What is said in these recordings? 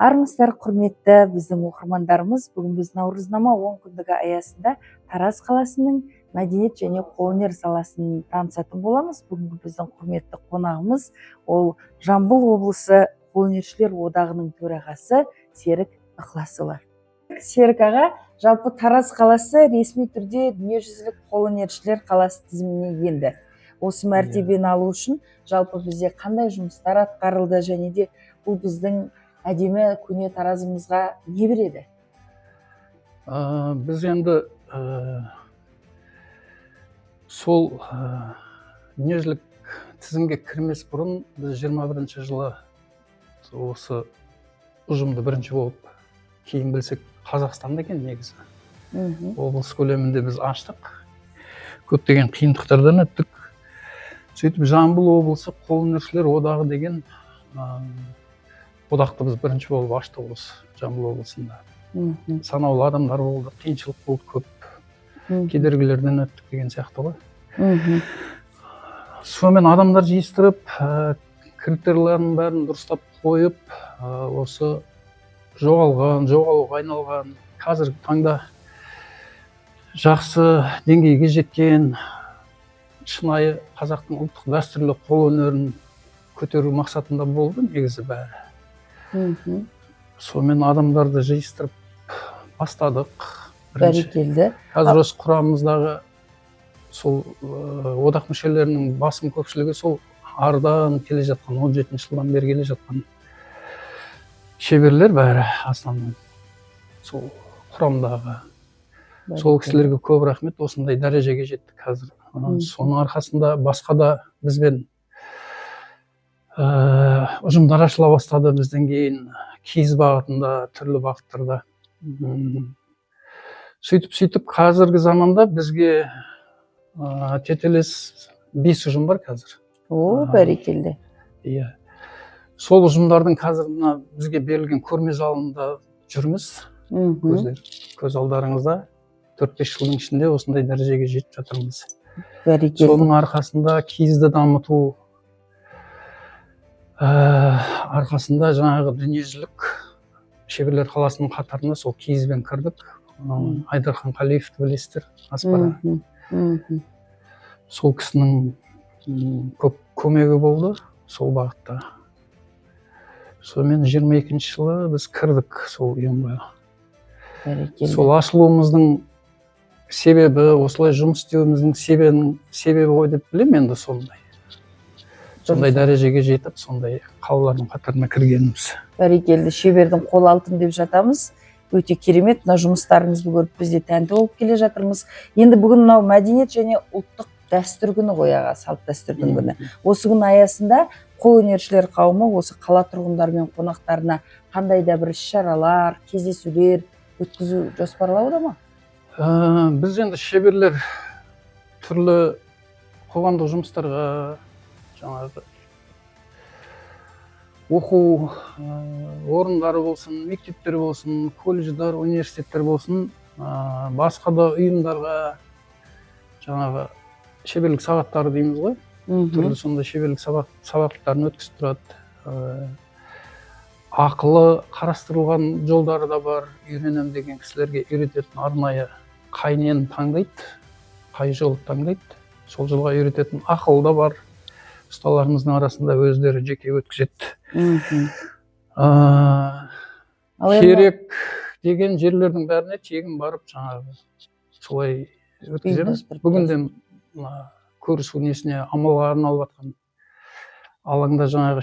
Армысыздар, құрметті біздің оқырмандарымыз! Бүгін біз Наурызнама 10 күндігі аясында Тараз қаласының мәдениет және қолөнер саласын танысатын боламыз. Бүгінгі біздің құрметті қонағымыз ол Жамбыл облысы қолөнершілер одағының төрағасы Серік Ықыласұлы. Серік аға, жалпы Тараз қаласы ресми түрде Дүниежүзілік қолөнершілер қаласы тізіміне енді. Осы мәртебені алу үшін жалпы бізде қандай жұмыстар атқарылды және де бұл біздің әдемі көне Таразымызға не береді? Біз енді сол дүниежүзілік тізімге кірмес бұрын біз 21 жылы осы ұжымды бірінші болып, кейін білсек, Қазақстанда екен негізі, облыс көлемінде біз аштық. Көптеген қиындықтардан өттік. Сөйтіп, Жамбыл облысы қолөнершілер одағы деген одақты біз бірінші болып аштық осы Жамбыл облысында. Санаулы адамдар болды, қиыншылық болды көп, кедергілерден өттік деген сияқты ғой. Сонымен адамдар жиыстырып, критерийлерінің бәрін дұрыстап қойып, осы жоғалған, жоғалуға айналған, қазіргі таңда жақсы деңгейге жеткен шынайы қазақтың ұлттық дәстүрлі қолөнерін көтеру мақсатында болды негізі бәрі. Сонымен адамдарды жиыстырып бастадық бірінші. Бәрекелді! Қазір осы құрамымыздағы сол одақ мүшелерінің басым көпшілігі сол ардан келе жатқан, 17 жылдан бері келе жатқан шеберлер бәрі, основном сол құрамдағы. Сол кісілерге көп рахмет, осындай дәрежеге жеттік қазір. Соның арқасында басқа да бізбен ұжымдар ашыла бастады бізден кейін, киіз бағытында, түрлі бағыттарда. Сөйтіп қазіргі заманда бізге тетелес бес ұжым бар қазір. О, бәрекелді! Иә, сол ұжымдардың қазір мына бізге берілген көрме залында жүрміз. Көз алдарыңызда 4-5 жылдың ішінде осындай дәрежеге жетіп жатырмыз. Соның арқасында, киізді дамыту арқасында жаңағы дүниежүзілік шеберлер қаласының қатарына сол киізбен кірдік. Айдархан Қалиевті білесіздер, Аспара. мхм, мхм. Сол кісінің көп көмегі болды сол бағытта. Сонымен 22-жылы біз кірдік сол ұйымға. Сол ашылуымыздың себебі, осылай жұмыс істеуіміздің себебі ғой деп білемін енді, сондай дәрежеге жетіп, сондай қалалардың қатарына кіргеніміз. Бәрекелді! Шебердің қолы алтын деп жатамыз. Өте керемет, мына жұмыстарыңызды көріп, біз де тәнті болып келе жатырмыз. Енді бүгін мынау Мәдениет және ұлттық дәстүр күні ғой, аға, салт дәстүрдің күні. Осы күн аясында қолөнершілер қауымы осы қала тұрғындары мен қонақтарына қандай да бір іс шаралар, кездесулер өткізу жоспарлауда ма? Біз енді, шеберлер, түрлі қоғамдық жұмыстарға, жаңағы оқу орындары болсын, мектептер болсын, колледждер, университеттер болсын, басқа да ұйымдарға жаңағы шеберлік сағаттары дейміз ғой, түрлі сондай шеберлік сабақтарын өткізіп тұрады. Ақылы қарастырылған жолдары да бар, үйренемін деген кісілерге үйрететін арнайы, қай нені таңдайды, қай жолды таңдайды, сол жолға үйрететін ақылы да бар ұсталарымыздың арасында, өздері жеке өткізеді. Ал енді Керек деген жерлердің бәріне тегін барып, жаңағы солай өткіземіз. Ұйымдастырып. Бүгін де мына көрісу несіне, амалға арналып жатқан алаңда жаңағы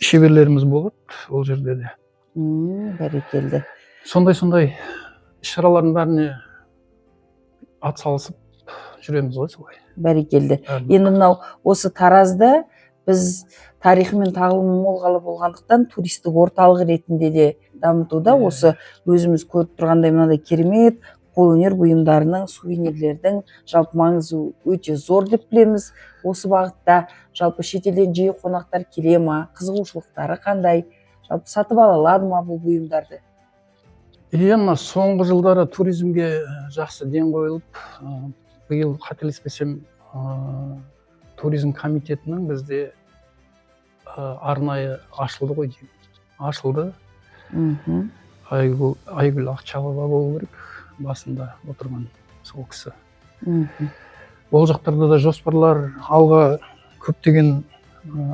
шеберлеріміз болады ол жерде де. Бәрекелді! Сондай іс шаралардың бәріне атсалысып жүреміз ғой солай. Бәрекелді! Бәрін. Енді мынау осы Таразды біз тарихы мен тағылымы мол қала болғандықтан, туристік орталық ретінде де дамытуда. Осы өзіміз көріп тұрғандай, мынандай керемет қолөнер бұйымдарының, сувенирлердің жалпы маңызы өте зор деп білеміз. Осы бағытта жалпы шетелден жиі қонақтар келе ма, қызығушылықтары қандай, жалпы сатып ала алады ма бұл бұйымдарды? Иә, мына соңғы жылдары туризмге жақсы ден қойылып, биыл, қателеспесем, туризм комитетінің бізде арнайы ашылды ғой деймін. Ашылды. Айгүл Ақшалова болу керек басында отырған сол кісі. Ол жақтарда да жоспарлар алға көптеген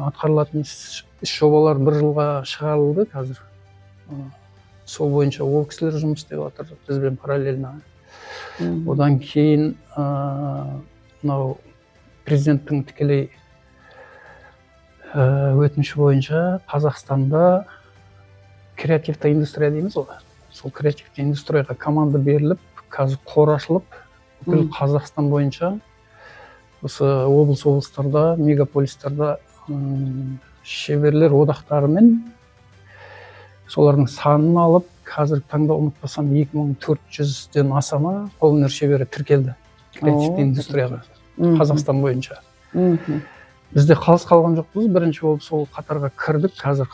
атқарылатын іс жобалар бір жылға шығарылды қазір. Сол бойынша ол кісілер жұмыс істеп жатыр бізбен параллельно. Одан кейін мынау президенттің тікелей өтініші бойынша Қазақстанда креативті индустрия дейміз ғой. Сол креативті индустрияға команда беріліп, қазір қор ашылып, бүкіл Қазақстан бойынша осы облыс-облыстарда, мегаполистарда шеберлер одақтарымен солардың санын алып, қазіргі таңда ұмытпасам 2400-ден аса ма қолөнер шебері тіркелді креативті индустрияға Қазақстан бойынша. Біз де қалыс қалған жоқпыз, бірінші болып сол қатарға кірдік. Қазір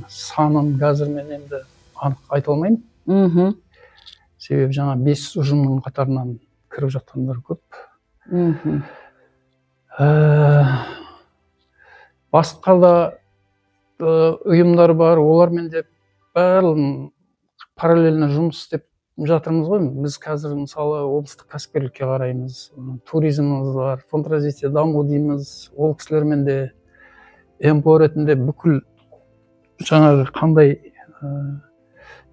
санын қазір мен енді анық айта алмаймын. Себебі жаңа 5 ұжымның қатарынан кіріп жатқандар көп. Басқа да ұйымдар бар, олармен де барлығын параллельно жұмыс істеп жатырмыз ғой. Біз қазір мысалы облыстық кәсіпкерлікке қараймыз, туризміміз бар, фонд развития даму дейміз. Ол кісілермен де МПО ретінде бүкіл жаңағы қандай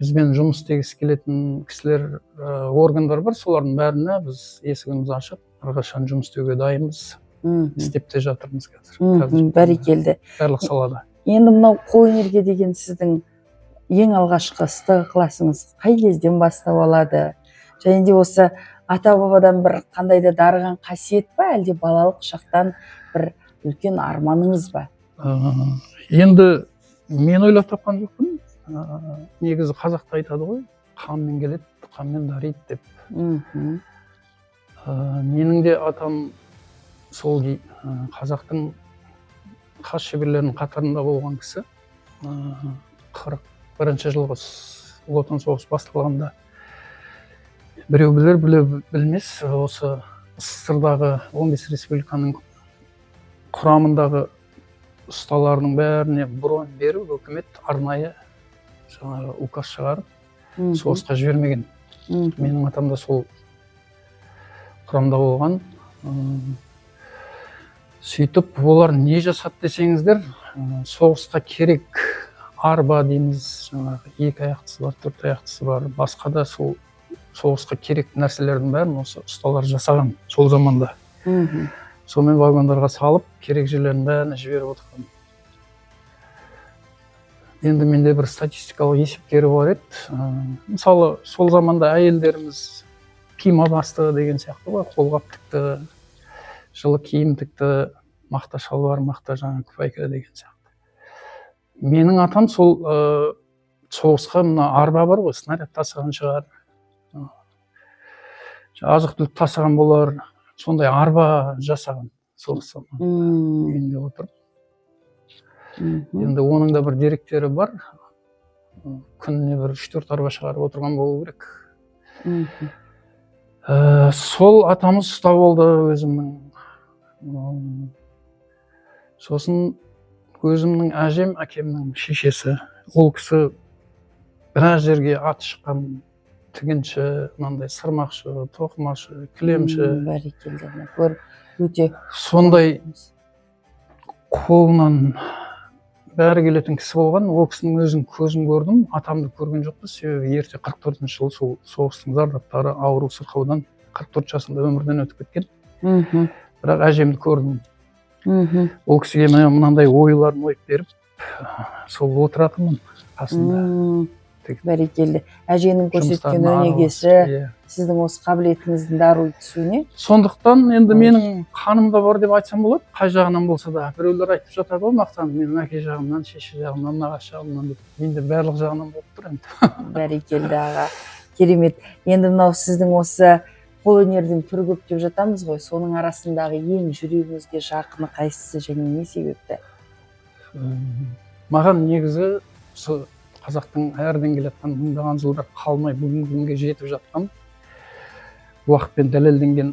бізбен жұмыс істегісі келетін кісілер, органдар бар, солардың бәріне біз есігімізді ашып, әрқашан жұмыс істеуге дайынбыз. Істеп те жатырмыз қазір. Бәрекелді. Барлық салада. Енді мынау қолөнерге деген сіздің ең алғашқы ыстық ықыласыңыз қай кезден бастау алады? Және де осы ата-бабадан бір қандай да дарыған қасиет па, әлде балалық шақтан бір үлкен арманыңыз ба? Енді мен ойлап тапқан жоқпын. Негізі қазақта айтады ғой, қанмен келеді, қанмен дариды деп. Менің де атам сол қазақтың қас шеберлерінің қатарында болған кісі. 41 жылғы Ұлы Отан соғысы басталғанда біреу білер, біреу білмес, осы СССР-дағы 15 республиканың құрамындағы ұсталардың бәріне бронь беріп, үкімет арнайы жаңағы указ шығарып, соғысқа жібермеген. Менің атам да сол құрамда болған. Сөйтіп олар не жасады десеңіздер, соғысқа керек арба дейміз, жаңағы 2 аяқтысы бар, 4 аяқтысы бар, басқа да сол соғысқа керек нәрселердің бәрін осы ұсталар жасаған сол заманда. Сонымен вагондарға салып, керек жерлердің бәріне жіберіп отырған. Енді менде бір статистикалық есептері бар еді. Мысалы, сол заманда әйелдеріміз пима басты деген сияқты ғой, қолғап тікті, жылы киім тікті, мақта шалбар, мақта жаңа куфайка деген сияқты. Менің атам сол соғысқа мына арба бар ғой, снаряд тасыған шығар, азық-түлік тасыған болар, сондай арба жасаған соғыс заманында үйінде отырып. Енді оның да бір деректері бар. Күніне бір 3-4 арба шығарып отырған болу керек. Сол атамыз ұста болды өзімнің. Сосын өзімнің әжем, әкемнің шешесі. Ол кісі біраз жерге аты шыққан тігінші, мынандай сырмақшы, тоқымашы, кілемші. Бәрекелді, көріп өте. Сондай қолынан бәрі келетін кісі болған. Ол кісінің өзін көзім көрдім, атамды көрген жоқпыз. Себебі ерте 44 жылы сол соғыстың зардаптары, ауру сырқаудан 44 жасында өмірден өтіп кеткен. Бірақ әжемді көрдім. Ол кісіге мынандай ойларын ойып беріп, сол отыратынмын қасында. Бәрекелді. Әженің көрсеткен өнегесі, сіздің осы қабілетіңіздің даруй түсуіне. Сондықтан енді менің қанымда бар деп айтсам болады, қай жағынан болса да. Біреулер айтып жатады ғой, мақтанып, менің әке жағымнан, шеше жағымнан, нағашы жағымнан деп. Менде барлық жағынан болып тұр енді. Бәрекелді аға, керемет. Енді мынау сіздің осы қолөнердің түрі көп деп жатамыз ғой, соның арасындағы ең жүрегіңізге жақыны қайсысы және не себепті? Маған негізі осы қазақтың әрден келе жатқан мыңдаған жылдар қалмай бүгінгі күнге жетіп жатқан уақытпен дәлелденген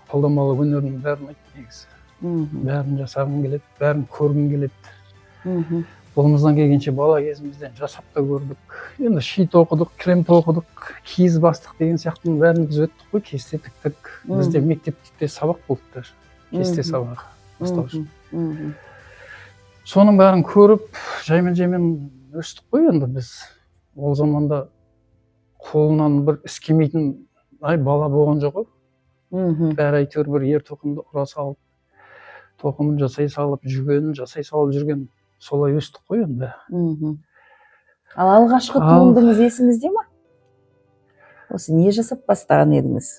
қолданбалы өнердің бәрін айтты негізі. Бәрін жасағым келеді, бәрін көргім келеді. Қолымыздан келгенше бала кезімізден жасап та көрдік. Енді ши тоқыдық, кілем тоқыдық, киіз бастық деген сияқтының бәрін біз өттік қой, кесте тіктік. Бізде мектепте сабақ болды даже. Кесте сабағы бастауыш. Соның бәрін көріп, жаймен-жаймен өстік қой енді біз. Ол заманда қолынан бір іс келмейтін ай бала болған жоқ қой. Бәрі әйтеуір бір ер тоқымды ұра салып, тоқымын жасай салып, жүгенін жасай салып жүрген, солай өстік қой енді. Ал алғашқы туындыңыз есіңізде ма? Осы не жасап бастаған едіңіз?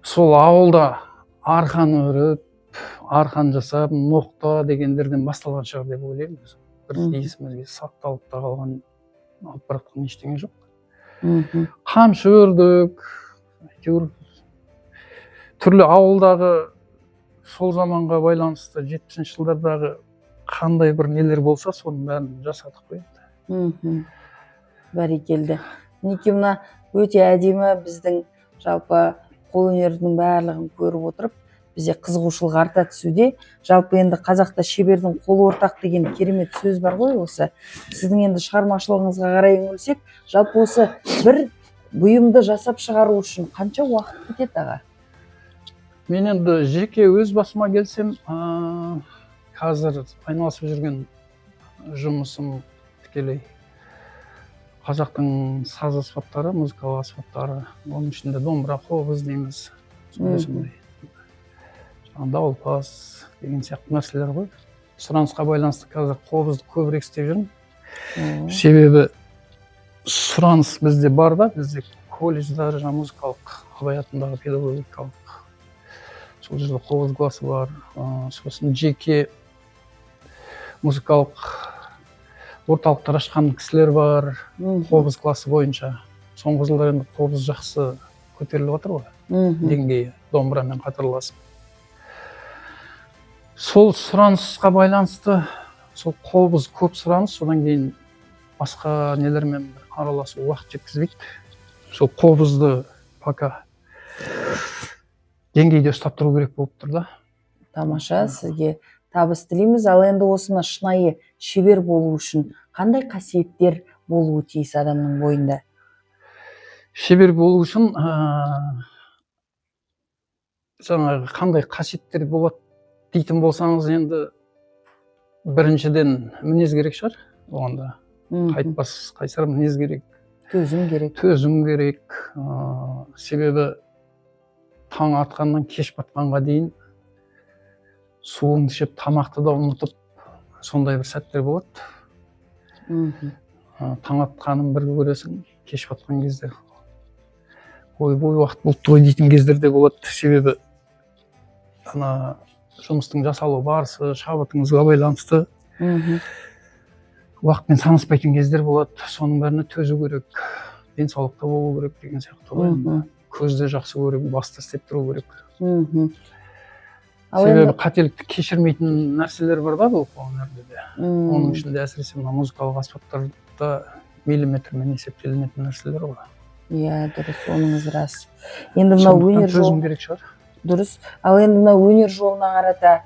Сол ауылда арқан өріп, арқан жасап, ноқта дегендерден басталған шығар деп ойлаймын. Бір есімізге сақталып та қалған, алып бара жатқан ештеңе жоқ. Қамшы өрдік, әйтеуір түрлі ауылдағы сол заманға байланысты 70-жылдардағы қандай бір нелер болса, соның бәрін жасадық қой енді. Бәрекелді. Мінекей, мына өте әдемі біздің жалпы қолөнердің барлығын көріп отырып, бізде қызығушылық арта түсуде. Жалпы енді қазақта «шебердің қолы ортақ» деген керемет сөз бар ғой. Осы сіздің енді шығармашылығыңызға қарай үңілсек, жалпы осы бір бұйымды жасап шығару үшін қанша уақыт кетеді, аға? Мен енді жеке өз басыма келсем, қазір айналысып жүрген жұмысым тікелей қазақтың саз аспаптары, музыкалық аспаптары, оның ішінде домбыра, қобыз дейміз, сондай сондай жаңағы дауылпаз деген сияқты нәрселер ғой. Сұранысқа байланысты қазір қобызды көбірек істеп жүрмін. Себебі сұраныс бізде бар да, бізде колледждар, жаңағы музыкалық, Абай атындағы педагогикалық, сол жерде қобыз классы бар. Сосын жеке музыкалық орталықтар ашқан кісілер бар қобыз классы бойынша. Соңғы жылдары енді қобыз жақсы көтеріліп жатыр ғой деңгейі, домбырамен қатарласып. Сол сұранысқа байланысты сол қобыз көп сұраныс, содан кейін басқа нелермен араласу уақыт жеткізбейді. Сол қобызды пока деңгейде ұстап тұру керек болып тұр да. Тамаша, сізге табыс тілейміз. Ал енді осыны шынайы шебер болу үшін қандай қасиеттер болуы тиіс адамның бойында? Шебер болу үшін жаңағы қандай қасиеттер болады дейтін болсаңыз, енді біріншіден мінез керек шығар оған да. Қайтпас қайсар мінез керек. Төзім керек. Төзім керек. Себебі таң атқаннан кеш батқанға дейін суыңды ішіп, тамақты да ұмытып, сондай бір сәттер болады. Таң атқанын бір көресің, кеш батқан кезде ойбой, уақыт болыпты ғой дейтін кездер де болады. Себебі ана жұмыстың жасалу барысы, шабытыңызға байланысты уақытпен санаспайтын кездер болады. Соның бәріне төзу керек, денсаулықта болу керек деген сияқты ғой енді. Көзді жақсы көріп, басты істеп тұру керек. Ал Себебі енді қателікті кешірмейтін нәрселер бар да бұл қолөнерде де. Оның ішінде әсіресе мына музыкалық аспаптарда миллиметрмен есептелінетін нәрселер ғой. Иә, дұрыс, оныңыз рас. Енді мынау Сондықтан өнер төзім жолы керек шығар. Дұрыс. Ал енді мына өнер жолына қарата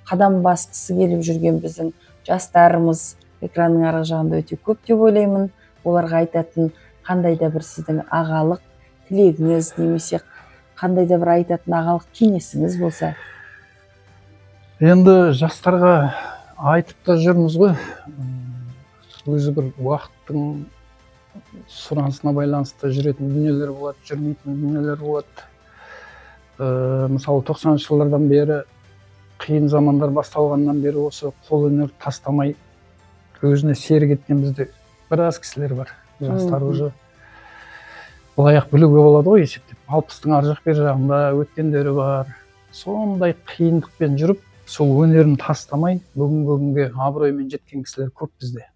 қадам басқысы келіп жүрген біздің жастарымыз экранның арғы жағында өте көп деп ойлаймын. Оларға айтатын қандай да бір сіздің ағалық тілегіңіз немесе қандай да бір айтатын ағалық кеңесіңіз болса. Енді жастарға айтып та жүрміз ғой. Өзі бір уақыттың сұранысына байланысты жүретін дүниелер болады, жүрмейтін дүниелер болады. Мысалы, 90-жылдардан бері, қиын замандар басталғаннан бері осы қолөнер тастамай, өзіне серік еткен бізде біраз кісілер бар, жастар. Уже былай ақ білуге болады ғой есептеп, 60-тың ар жақ бер жағында өткендері бар. Сондай қиындықпен жүріп, сол өнерін тастамай, бүгінгі күнге абыроймен жеткен кісілер көп бізде.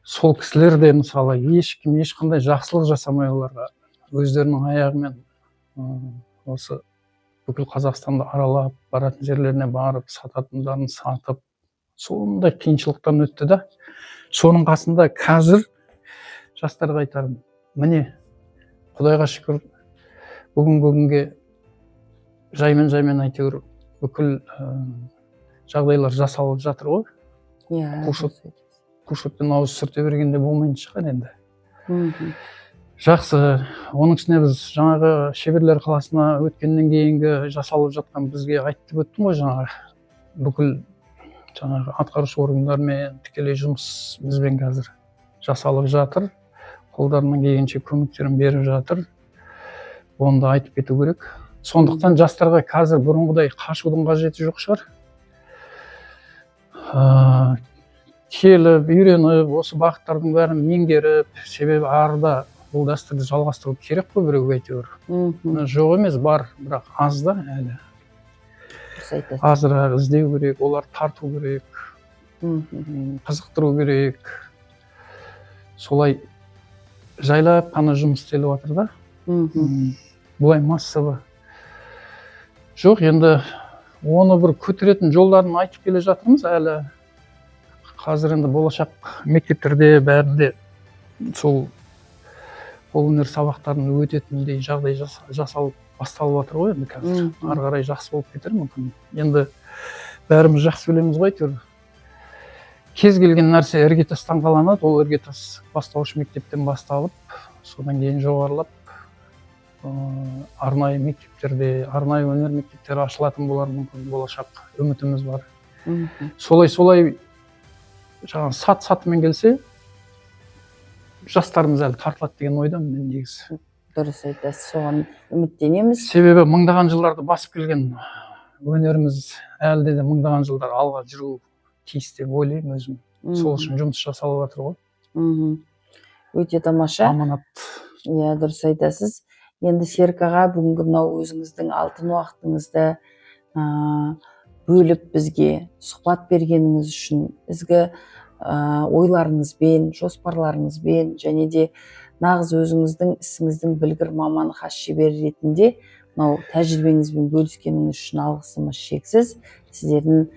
Сол кісілер де, мысалы, ешкім ешқандай жақсылық жасамай, оларға өздерінің аяғымен осы бүкіл Қазақстанды аралап, баратын жерлеріне барып, сататындарын сатып, сондай қиыншылықтан өтті да. Соның қасында қазір жастарға айтарым: міне, құдайға шүкір, бүгінгі күнге жаймен жаймен әйтеуір бүкіл Жағдайлар жасалып жатыр ғой. Иә. Қу шөппен ауыз сүрте бергенде болмайтын шығар енді. Жақсы. Оның үстіне біз жаңағы шеберлер қаласына өткеннен кейінгі жасалып жатқан, бізге айтып өттім ғой, жаңағы бүкіл жаңағы атқарушы органдармен тікелей жұмыс бізбен қазір жасалып жатыр, қолдарынан келгенше көмектерін беріп жатыр, оны да айтып кету керек. Сондықтан жастарға қазір бұрынғыдай қашудың қажеті жоқ шығар. Келіп үйреніп, осы бағыттардың бәрін меңгеріп, себебі арыда бұл дәстүрді жалғастыру керек қой біреуге әйтеуір. Жоқ емес, бар, бірақ аз да әлі. Дұрыс айтасыз. Азырақ іздеу керек, оларды тарту керек, қызықтыру керек. Солай жайлап қана жұмыс істеліп жатыр да. Бұлай массово жоқ енді, оны бір көтеретін жолдарын айтып келе жатырмыз әлі. Қазір енді болашақ мектептерде бәрінде сол қолөнер сабақтарын өтетіндей жағдай жасалып басталып жатыр ғой енді қазір. Ары қарай жақсы болып кетер мүмкін. Енді бәріміз жақсы білеміз ғой, әйтеуір кез келген нәрсе іргетастан қаланады. Ол іргетас бастауыш мектептен басталып, содан кейін жоғарылап, арнайы мектептерде арнайы өнер мектептері ашылатын болар мүмкін, болашақ үмітіміз бар. Солай жаңағы сат сатымен келсе, жастарымыз әлі тартылады деген ойдамын мен негізі. Дұрыс айтасыз, соған үміттенеміз. Себебі мыңдаған жылдарды басып келген өнеріміз әлі де мыңдаған жылдар алға жүру тиіс деп ойлаймын өзім. Сол үшін жұмыс жасалып жатыр ғой. Өте тамаша. Аманат. Иә, дұрыс айтасыз. Енді, Серік аға, бүгінгі мынау өзіңіздің алтын уақытыңызды бөліп, бізге сұхбат бергеніңіз үшін, ізгі ойларыңызбен, жоспарларыңызбен және де нағыз өзіңіздің ісіңіздің білгір маманы, хас шебері ретінде мынау тәжірибеңізбен бөліскеніңіз үшін алғысымыз шексіз. Сіздердің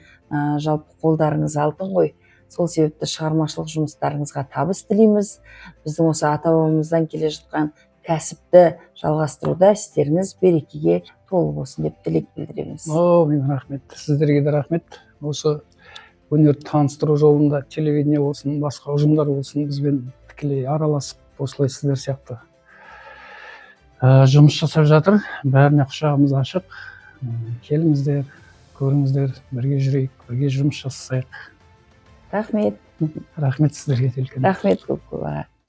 жалпы қолдарыңыз алтын ғой, сол себепті шығармашылық жұмыстарыңызға табыс тілейміз. Біздің осы ата бабамыздан келе жатқан кәсіпті жалғастыруда істеріңіз берекеге толы болсын деп тілек білдіреміз. Әумин, рахмет сіздерге де, рахмет. Осы өнерді таныстыру жолында телевидение болсын, басқа ұжымдар болсын, бізбен тікелей араласып, осылай сіздер сияқты жұмыс жасап жатыр. Бәріне құшағымыз ашық. Келіңіздер, көріңіздер, бірге жүрейік, бірге жұмыс жасасайық. Рахмет. Рахмет сіздерге де үлкен. Рахмет көп көп, аға.